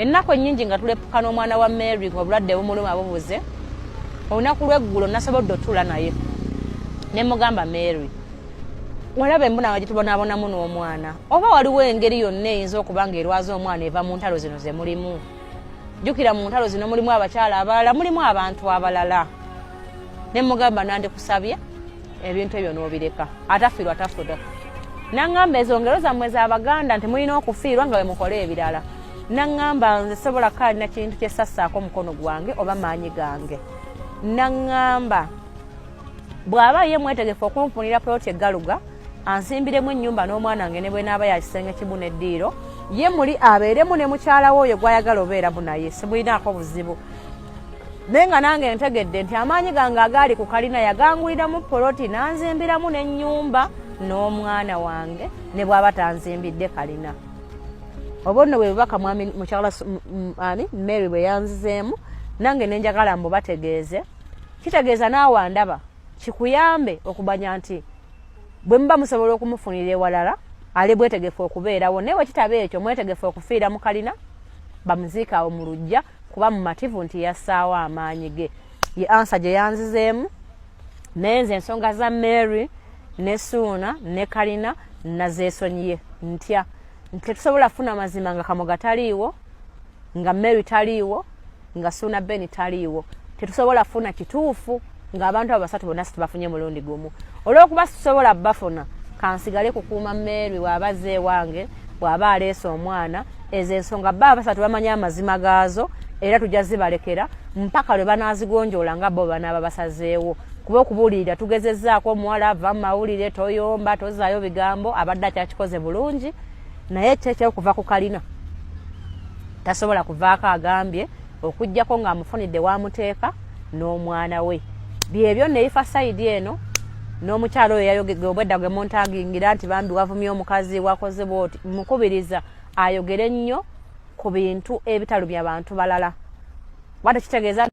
Ennaku ennyingi nga tulepuka n'omwana wa Mary ng'obulwadde bumuluma bubuze. Olunaku lw'eggulo nasobodde otuula naye ne mugamba, "Mary, walaba embuna gyetubonabonamu n'omwana, oba waliwo engeri yonna eyinza okuba ng'erwaza omwana eva mu ntalo zino ze mulimu? Jjukira mu ntalo zino mulimu abakyala abalala, mulimu abantu abalala." Ne mugamba, "Nandikusabye ebintu ebyo n'obireka, atafiirwa tafuda." Naŋŋamba, "Ezo ngero zammwe z'Abaganda nti mulina okufiirwa nga bwe mukole ebirala." Naŋŋamba, "Nze sobola kaalina kintu kyesassaako omukono gwange oba maanyi gange." Naŋŋamba bw'aba ye mwetegefu okunfunira poloti egaluga, ansimbiremu ennyumba n'omwana wange, ne bwenaaba ya kisenge kimu n'eddiiro, ye muli abeeremu ne mukyala we oyo gw'ayagala obeeramu, naye simulinaako buzibu. Naye nga nange ntegedde nti amaanyi gange agaali ku kalina yaganguliramu poloti n'anzimbiramu n'ennyumba n'omwana wange, ne bw'aba tanzimbidde kalina. Oba nno bwe bubaka mwami mukyala ani Mary bwe yanzizeemu, nange ne njagala mbubategeeze. Kitegeeza naawe andaba kikuyambe okumanya nti bwe muba musobola okumufunira ewalala, ali bwetegefu okubeerawo, naye bwe kitaba ekyo, mwetegefu okufiira mu kalina, bamuziika awo mu luggya, kuba mumativu nti yassaawo amaanyi ge. Ye answer gye yanzizeemu. Naye nze ensonga za Mary ne Suuna ne kalina nazeesonyiye. Ntya nti tetusobola kufuna mazima nga Kamoga taliiwo, nga Mary taliiwo, nga Suuna Ben taliiwo. Tetusobola kufuna kituufu ng'abantu abo basatu bonna situbafunye mulundi gumu. Olw'okuba situsobola bafuna, kansigale kukuuma Mary bw'aba azze ewange, bw'aba aleese omwana. Ezo ensonga ba abasatu bamanyi amazima gaazo, era tujja zibalekera mpaka lwe banaazigonjoola nga bo banaaba basazeewo. Kuba okubuulirira tugezezzaako, omuwala ava mu mawulire, toyomba, tozaayo bigambo, abadde akyakikoze bulungi, naye kyekyokuva ku kalina tasobola kuvaako, agambye okugjako ng'amufunidde wamuteeka n'omwana we. Byebyo nebifa side eno. N'omukyalo oyo yayogedde obwedda gwe muntagingira nti bambi wavumye omukazi, wakoze bwoti, mukubiriza ayogere nnyo ku bintu ebitalumya bantu balala, kuba tekitegeeza.